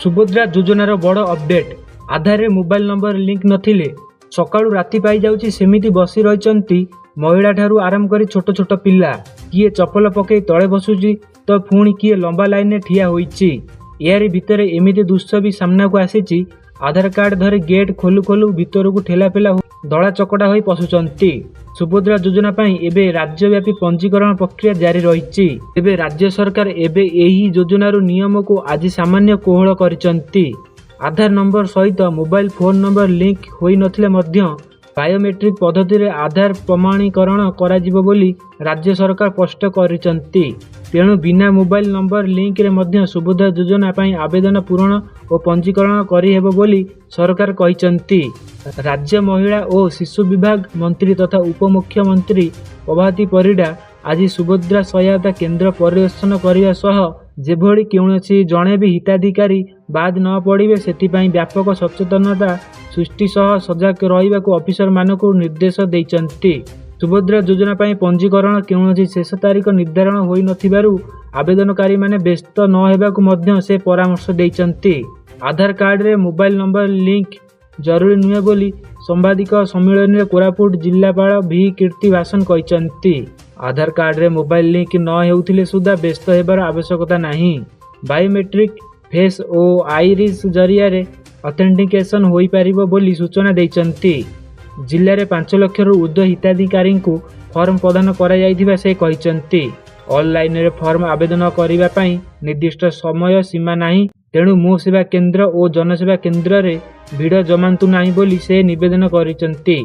ସୁଭଦ୍ରା ଯୋଜନାର ବଡ଼ ଅପଡେଟ୍। ଆଧାରରେ ମୋବାଇଲ ନମ୍ବର ଲିଙ୍କ ନଥିଲେ ସକାଳୁ ରାତି ପାଇଯାଉଛି, ସେମିତି ବସି ରହିଛନ୍ତି ମହିଳାଠାରୁ ଆରମ୍ଭ କରି ଛୋଟ ଛୋଟ ପିଲା। କିଏ ଚପଲ ପକାଇ ତଳେ ବସୁଛି ତ ପୁଣି କିଏ ଲମ୍ବା ଲାଇନରେ ଠିଆ ହୋଇଛି। ଏହାରି ଭିତରେ ଏମିତି ଦୃଶ୍ୟ ବି ସାମ୍ନାକୁ ଆସିଛି, ଆଧାର କାର୍ଡ ଧରି ଗେଟ୍ ଖୋଲୁ ଖୋଲୁ ଭିତରକୁ ଠେଲାପେଲା, ଦଳା ଚକଟା ହୋଇ ପଶୁଛନ୍ତି। ସୁଭଦ୍ରା ଯୋଜନା ପାଇଁ ଏବେ ରାଜ୍ୟବ୍ୟାପୀ ପଞ୍ଜୀକରଣ ପ୍ରକ୍ରିୟା ଜାରି ରହିଛି। ତେବେ ରାଜ୍ୟ ସରକାର ଏବେ ଏହି ଯୋଜନାରୁ ନିୟମକୁ ଆଜି ସାମାନ୍ୟ କୋହଳ କରିଛନ୍ତି। ଆଧାର ନମ୍ବର ସହିତ ମୋବାଇଲ ଫୋନ ନମ୍ବର ଲିଙ୍କ ହୋଇନଥିଲେ ମଧ୍ୟ ବାୟୋମେଟ୍ରିକ୍ ପଦ୍ଧତିରେ ଆଧାର ପ୍ରମାଣୀକରଣ କରାଯିବ ବୋଲି ରାଜ୍ୟ ସରକାର ସ୍ପଷ୍ଟ କରିଛନ୍ତି। ତେଣୁ ବିନା ମୋବାଇଲ ନମ୍ବର ଲିଙ୍କରେ ମଧ୍ୟ ସୁଭଦ୍ରା ଯୋଜନା ପାଇଁ ଆବେଦନ ପୂରଣ ଓ ପଞ୍ଜୀକରଣ କରିହେବ ବୋଲି ସରକାର କହିଛନ୍ତି। ରାଜ୍ୟ ମହିଳା ଓ ଶିଶୁ ବିଭାଗ ମନ୍ତ୍ରୀ ତଥା ଉପମୁଖ୍ୟମନ୍ତ୍ରୀ ପ୍ରଭାତୀ ପରିଡ଼ା ଆଜି ସୁଭଦ୍ରା ସହାୟତା କେନ୍ଦ୍ର ପରିଦର୍ଶନ କରିବା ସହ ଯେଭଳି କୌଣସି ଜଣେ ବି ହିତାଧିକାରୀ ବାଦ୍ ନ ପଡ଼ିବେ, ସେଥିପାଇଁ ବ୍ୟାପକ ସଚେତନତା ସୃଷ୍ଟି ସହ ସଜାଗ ରହିବାକୁ ଅଫିସରମାନଙ୍କୁ ନିର୍ଦ୍ଦେଶ ଦେଇଛନ୍ତି। ସୁଭଦ୍ରା ଯୋଜନା ପାଇଁ ପଞ୍ଜୀକରଣ କୌଣସି ଶେଷ ତାରିଖ ନିର୍ଦ୍ଧାରଣ ହୋଇନଥିବାରୁ ଆବେଦନକାରୀମାନେ ବ୍ୟସ୍ତ ନ ହେବାକୁ ମଧ୍ୟ ସେ ପରାମର୍ଶ ଦେଇଛନ୍ତି। ଆଧାର କାର୍ଡରେ ମୋବାଇଲ ନମ୍ବର ଲିଙ୍କ ଜରୁରୀ ନୁହେଁ ବୋଲି ସାମ୍ବାଦିକ ସମ୍ମିଳନୀରେ କୋରାପୁଟ ଜିଲ୍ଲାପାଳ ଭି କୀର୍ତ୍ତି ଭାସନ କହିଛନ୍ତି। ଆଧାର କାର୍ଡରେ ମୋବାଇଲ ଲିଙ୍କ ନ ହେଉଥିଲେ ସୁଦ୍ଧା ବ୍ୟସ୍ତ ହେବାର ଆବଶ୍ୟକତା ନାହିଁ। ବାୟୋମେଟ୍ରିକ୍, ଫେସ୍ ଓ ଆଇରିସ୍ ଜରିଆରେ ଅଥେଣ୍ଟିକେସନ୍ ହୋଇପାରିବ ବୋଲି ସୂଚନା ଦେଇଛନ୍ତି। ଜିଲ୍ଲାରେ 5 ଲକ୍ଷରୁ ଉର୍ଦ୍ଧ୍ୱ ହିତାଧିକାରୀଙ୍କୁ ଫର୍ମ ପ୍ରଦାନ କରାଯାଇଥିବା ସେ କହିଛନ୍ତି। ଅନଲାଇନରେ ଫର୍ମ ଆବେଦନ କରିବା ପାଇଁ ନିର୍ଦ୍ଦିଷ୍ଟ ସମୟ ସୀମା ନାହିଁ, ତେଣୁ ମୋ ସେବା କେନ୍ଦ୍ର ଓ ଜନସେବା କେନ୍ଦ୍ରରେ ଭିଡ଼ ଜମାନ୍ତୁ ନାହିଁ ବୋଲି ସେ ନିବେଦନ କରିଛନ୍ତି।